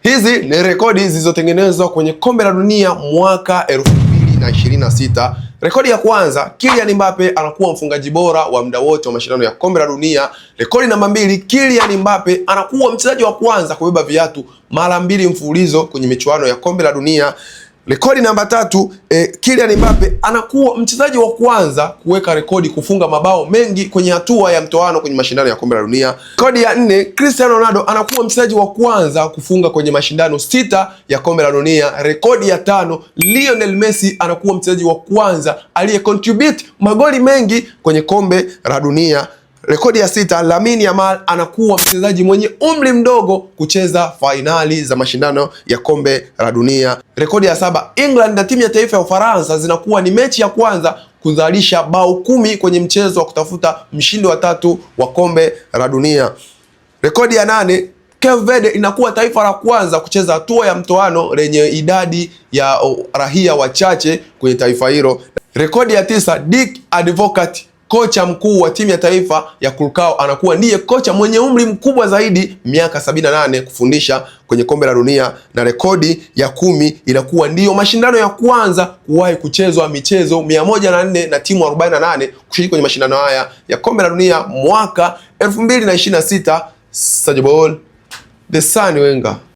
Hizi ni rekodi zilizotengenezwa kwenye kombe la dunia mwaka 2026. Rekodi ya kwanza, Kylian Mbappe anakuwa mfungaji bora wa muda wote wa mashindano ya kombe la dunia. Rekodi namba 2, Kylian Mbappe anakuwa mchezaji wa kwanza kubeba viatu mara mbili mfululizo kwenye michuano ya kombe la dunia. Rekodi namba 3, Kylian Mbappe anakuwa mchezaji wa kwanza kuweka rekodi kufunga mabao mengi kwenye hatua ya mtoano kwenye mashindano ya kombe la dunia. Rekodi ya 4, Cristiano Ronaldo anakuwa mchezaji wa kwanza kufunga kwenye mashindano 6 ya kombe la dunia. Rekodi ya 5, Lionel Messi anakuwa mchezaji wa kwanza aliyecontribute magoli mengi kwenye kombe la dunia. Rekodi ya 6, Lamine Yamal anakuwa mchezaji mwenye umri mdogo kucheza fainali za mashindano ya kombe la dunia. Rekodi ya 7, England na timu ya taifa ya Ufaransa zinakuwa ni mechi ya kwanza kuzalisha bao 10 kwenye mchezo wa kutafuta mshindi wa 3 wa kombe la dunia. Rekodi ya 8, Cape Verde inakuwa taifa la kwanza kucheza hatua ya mtoano lenye idadi ya raia wachache kwenye taifa hilo. Rekodi ya 9, Dick Advocaat, kocha mkuu wa timu ya taifa ya Curacao, anakuwa ndiye kocha mwenye umri mkubwa zaidi miaka 78 kufundisha kwenye kombe la dunia. Na rekodi ya 10 inakuwa ndiyo mashindano ya kwanza kuwahi kuchezwa michezo 104 na timu 48 kushiriki kwenye mashindano haya ya kombe la dunia mwaka 2026. Sajibol, The Sun Wenga.